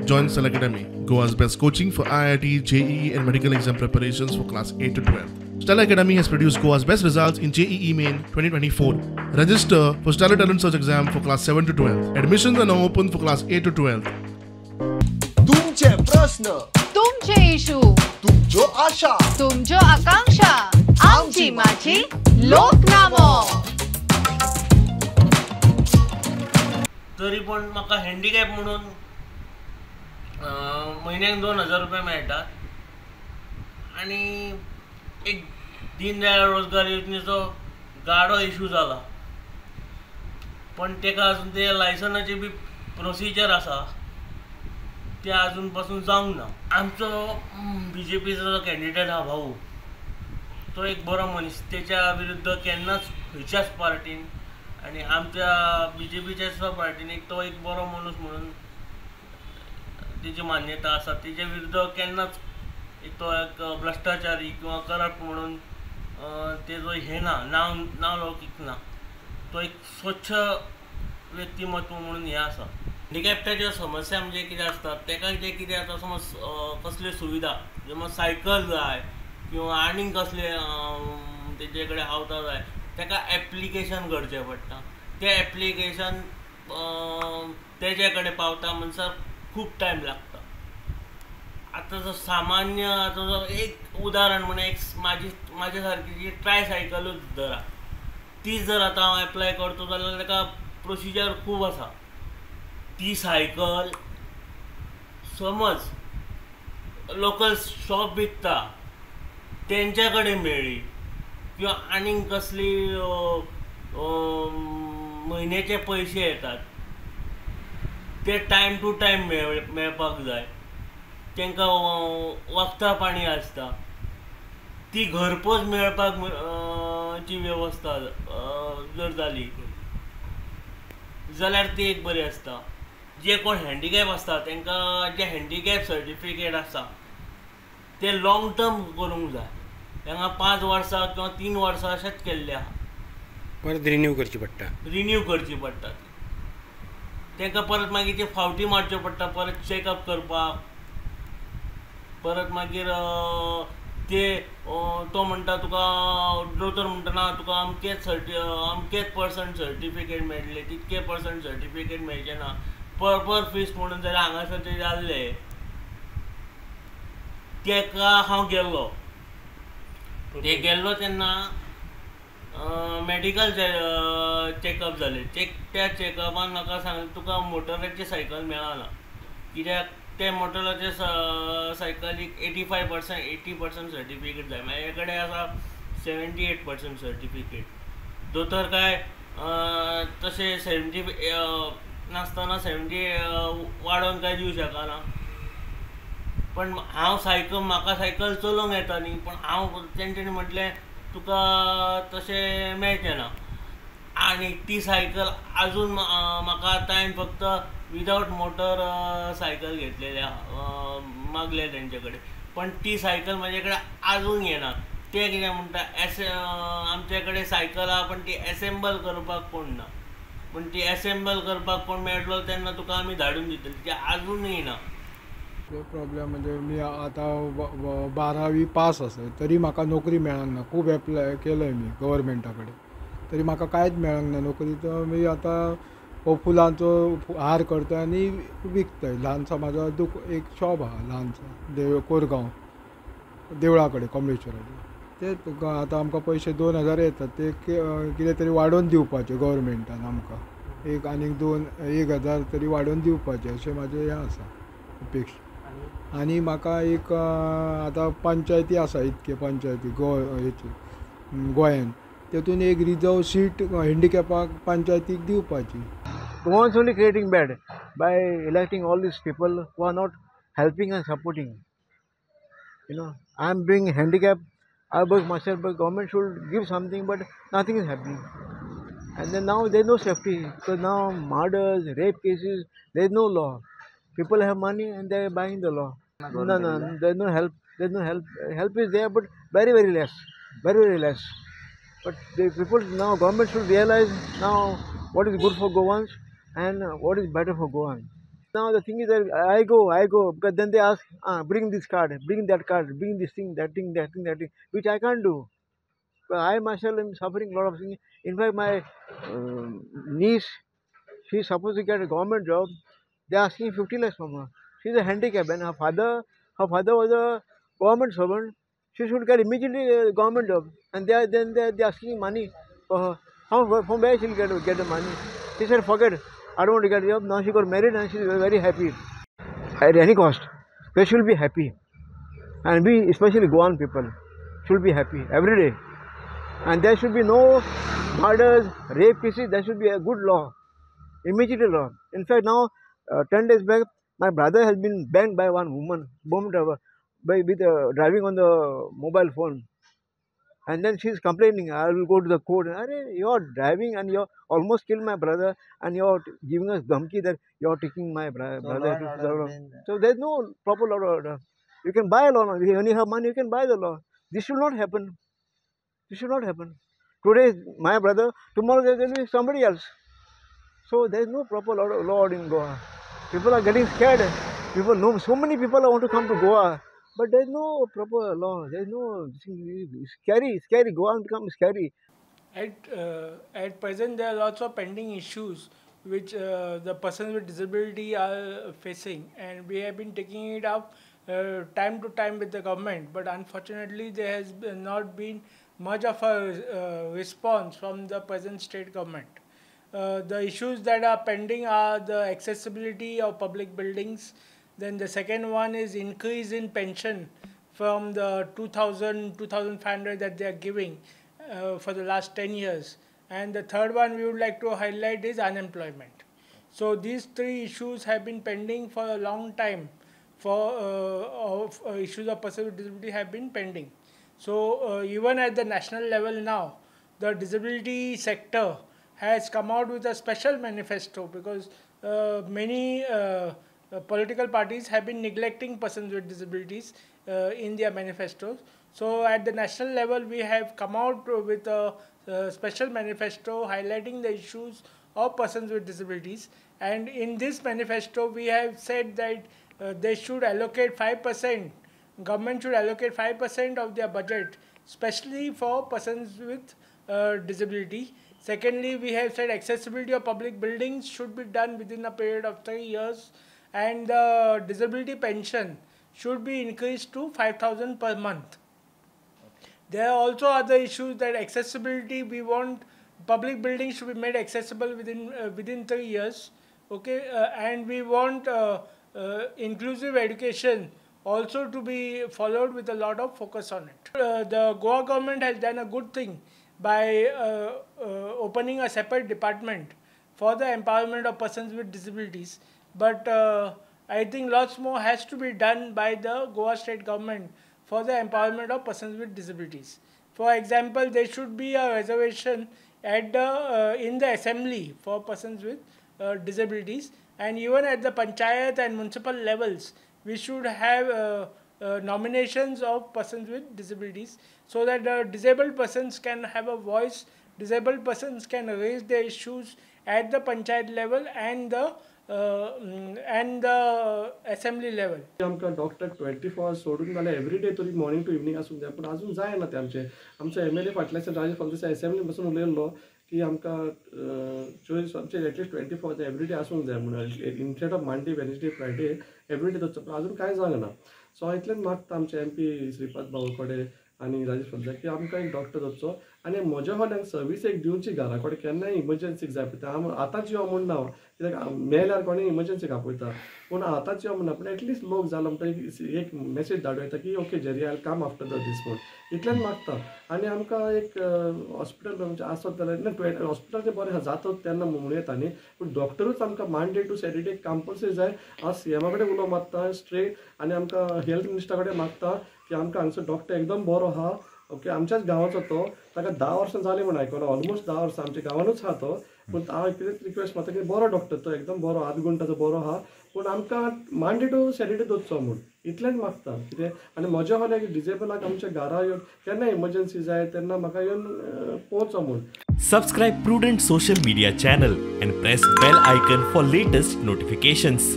Join Stellar Academy, Goa's best coaching for IIT, JEE and medical exam preparations for class 8 to 12. Stellar Academy has produced Goa's best results in JEE Main 2024. Register for Stellar Talent Search exam for class 7 to 12. Admissions are now open for class 8 to 12. तुमचे प्रश्न, तुमचे issue, तुमच्यो आशा, तुमच्यो आकांक्षा, आमची माझी लोकनामो. तरी पण म्हाका हँडिकॅप म्हणून म्हयन्याक 2000 रुपया मेळटात आनी एक दीन दयाळ रोजगार योजनेचो गाडो इशू जाला, पण तेका अजून ते लायसनाची बी प्रोसिजर आसा ते अजून पासून जावंक ना. आमचो बीजेपीचो जो कॅन्डिडेट आहा भाऊ, तो एक बरो मनीस, तेच्या विरुद्ध केन्नाच खंयच्याच पार्टीन आनी आमच्या बीजेपीच्या सुद्दां पार्टीन एक तो एक बरो मनीस म्हणून तेजी मान्यता आसा. तेजे विरुद्ध केन्नाच एक तो एक भ्रश्टाचारी किंवा करप्ट म्हणून तेजो हें ना, नांव नांव लौकीक ना. तो एक स्वच्छ व्यक्तिमत्व म्हणून हें आसा. हँडिकॅप्टाच्यो समस्या म्हणजे कितें आसता, तेका जें कितें आतां समज कसल्यो सुविधा, समज सायकल जाय किंवा आनीक कसले तेजे कडेन आवतां जाय, तेका एप्लिकेशन करचें पडटा. तें एप्लिकेशन तेजे कडेन पावता म्हणसर खूब टायम लागता. आतां जो सामान्य आतां जो एक उदाहरण म्हणून एक म्हाजे सारकी जी ट्रायसायकलूच धरा, ती जर आतां हांव एप्लाय करता जाल्यार तेका प्रोसिजर खूब आसा. ती सायकल समज लोकल शॉप विकता तेंच्या कडेन मेळ्ळी किंवा आनीक कसली म्हयन्याचे पयशे येतात ते टायम टू टायम मेळपाक जाय. तांकां वखदां पाणी आसता ती घरपोच मेळपाक ची वेवस्था जर जाली जाल्यार ती एक बरी आसता. जे कोण हँडिकॅप आसता तांकां जे हँडिकॅप सर्टिफिकेट आसा ते लॉंग टर्म करूंक जाय. तांकां 5 वर्सां किंवा 3 वर्सां अशेंच केल्लें आहा, परत रिन्यू करची पडटा. रिन्यू करची पडटा तांकां, परत मागीर ते फावटी मारच्यो पडटा, परत चॅकअप करपाक, परत मागीर ते तो म्हणटा तुका दोतोर म्हणटा ना तुका अमकेच अमकेच पर्संट सर्टिफिकेट मेळटले, तितके पर्संट सर्टिफिकेट मेळचें ना, पर फीस म्हणून जाल्यार हांगासर ते जाल्ले. तेका हांव गेल्लो, ते गेल्लो तेन्ना मॅडिकल चॅकअप जालें. त्या चॅकअपान म्हाका सांगलें तुका मोटराची सायकल मेळना, कित्याक ते मोटराचे सायकलीक 85% 80% सर्टिफिकेट जाय. म्हाजे कडेन आसा 78% सर्टिफिकेट. दोतोर काय तशें 70 नासतना 70 वाडोवन काय दिवं शकना. पण हांव सायकल, म्हाका सायकल चलोवंक येता न्ही, पण हांव तेंच्यांनी म्हटलें तुका तशें मेळचें ना. आनी ती सायकल आजून म्हाका आतां हांवें फक्त विदावट मोटर सायकल घेतलेली आहा, मागले तेंचे कडेन, पण ती सायकल म्हाजे कडेन आजून येना. ते कितें म्हणटा आमचे कडेन सायकल आहा पण ती एसेंबल करपाक कोण ना, पूण ती एसेंबल करपाक कोण मेळटलो तेन्ना तुका आमी धाडून दितली, ती आजूनय ना. प्रॉब्लेम म्हणजे मी आतां 12वी पास आसा तरी म्हाका नोकरी मेळना. खूब एप्लाय केलंय मी गव्हर्मेंटा कडेन तरी म्हाका कांयच मेळना नोकरी. तर मी आतां हो फुलांचो हार करता आनी विकतय. ल्हानसो म्हाजो एक शॉप आहा ल्हानसो कोरगांव देवळा कडेन कमलेश्वरा कडेन. ते आतां आमकां पयशे 2000 येतात ते कितें तरी वाडोवन दिवपाचे गव्हर्मेंटान आमकां, एक आनीक 1,000 तरी वाडोवन दिवपाचे अशें म्हाजें हें आसा अपेक्षा. आनी म्हाका एक आतां पंचायती आसा इतके पंचायती हेची गोंयान, तेतून एक रिजर्व सीट हँडिकॅपाक पंचायतीक दिवपाची. Goans only creating bad by electing all these people who are not helping and supporting. You know, I am being handicapped, I work myself, but government should give something, but nothing is happening. And then now there is no safety, because now murders, rape cases, there is no law. People have money and they are buying the law. No, no, there is no help. There is no help. Help is there, but very, very less. Very, very less. But the people now, government should realize now what is good for Goans and what is better for Goans. Now the thing is that I go, because then they ask, bring this card, bring that card, bring this thing, that thing, that thing, that thing, which I can't do. But I myself am suffering a lot of things. In fact, my niece, she's supposed to get a government job. They're asking 50 lakhs from her. She's a handicap, and her father was a government servant. She should get immediately a government job, and they're asking money for her. How, from where she'll get the money? She said, forget, I don't want to get a job. Now she got married and she's very happy. At any cost, they should be happy. And we, especially Goan people, should be happy every day. And there should be no murders, rape cases. There should be a good law, immediate law. In fact, now 10 days back, my brother has been banged by one woman, bomb driver, with driving on the mobile phone. And then she's complaining, I will go to the court. Arey, you are driving and you almost killed my brother, and you are giving us dhamki that you are taking my brother. So there is no proper law order. You can buy a law. If you only have money, you can buy the law. This should not happen. This should not happen. Today is my brother, tomorrow there will be somebody else. So there is no proper law order in Goa. People are getting scared. People know, so many people want to come to Goa. But there is no proper law. There is no scary, scary. Goa becomes scary. At present, there are lots of pending issues which the persons with disability are facing, and we have been taking it up time to time with the government. But unfortunately, there has not been much of a response from the present state government. The issues that are pending are the accessibility of public buildings. Then the second one is increase in pension from the 2,000, 2,500 that they are giving for the last 10 years. And the third one we would like to highlight is unemployment. So these three issues have been pending for a long time. For issues of persons with disability have been pending. So even at the national level now, the disability sector has come out with a special manifesto, because many political parties have been neglecting persons with disabilities in their manifestos. So at the national level, we have come out with a special manifesto highlighting the issues of persons with disabilities. And in this manifesto, we have said that they should allocate 5%, government should allocate 5% of their budget, especially for persons with disability. Secondly, we have said accessibility of public buildings should be done within a period of 3 years, and the disability pension should be increased to 5,000 per month. There are also other issues that accessibility, we want public buildings should be made accessible within 3 years, okay, and we want inclusive education also to be followed with a lot of focus on it. The Goa government has done a good thing by opening a separate department for the empowerment of persons with disabilities. But I think lots more has to be done by the Goa state government for the empowerment of persons with disabilities. For example, there should be a reservation at the, in the assembly for persons with disabilities, and even at the panchayat and municipal levels, we should have nominations of persons with disabilities, so that the disabled persons can have a voice, disabled persons can raise their issues at the panchayat level and the assembly level. आमकां doctor 24 hours सोडून जाल्यार every day तरी morning two evening आसूंक जाय, पूण आजून जायना ते आमचें. आमचो एम एल ए फाटल्या राजेश फळदेसाय एसेंब्ली बसून उलयल्लो की आमकां चोवीस आमचे एटलिस्ट 24 आवर्स एवरी day आसूंक जाय म्हणून, instead of Monday Wednesday Friday every day दवरचो, पूण आजून कांय जावंक ना. सो हांव इतलेंच मागता आमचे एम पी श्रीपाद भाऊ कडेन आनी राजेश फळदेसाय की आमकां एक डॉक्टर दवरचो आनी म्हज्या फाटल्यान सर्वीस एक दिवची घरा कडेन केन्नाय इमर्जन्सीक जाय पडटा. हांव आतांच यो म्हूण ना, कित्याक मेल्यार कोणूय इमर्जन्सीक आपयता, पूण आतांच यो म्हूण ना, पूण एटलिस्ट लोक जालो म्हणटकीर एक मॅसेज धाडूं येता की okay Jerry I come after the दीस म्हूण, इतलेंच मागता. आनी आमकां एक हॉस्पिटल म्हणजे आसत जाल्यार ना, हॉस्पिटल तें बरें आसा जाता तेन्ना म्हणूं येता न्ही, पूण डॉक्टरूच आमकां मंडे टू सॅटरडे कंपल्सरी जाय. हांव सी एमा कडेन उलो मारता स्ट्रेट आनी आमकां हेल्थ मिनिस्टरा कडेन मागता की आमकां हांगसर डॉक्टर एकदम बरो आहा, ओके आमच्याच गांवाचो तो, ताका 10 वर्सां जालीं म्हूण आयकलां, ऑलमोस्ट 10 वर्सां आमच्या गांवानूच आहा तो, पूण हांव कितें रिक्वेस्ट मारता की बरो डॉक्टर तो, एकदम बरो आदगुंटाचो बरो आहा, पूण आमकां मंडे टू सॅटरडे दवरचो म्हूण इतलेंच मागता कितें. आनी म्हज्या फाल्यां डिजेबलाक आमच्या घरा येवन केन्ना इमर्जन्सी जाय तेन्ना म्हाका येवन पोवचो म्हूण. Subscribe Prudent social media channel and press bell icon for latest notifications.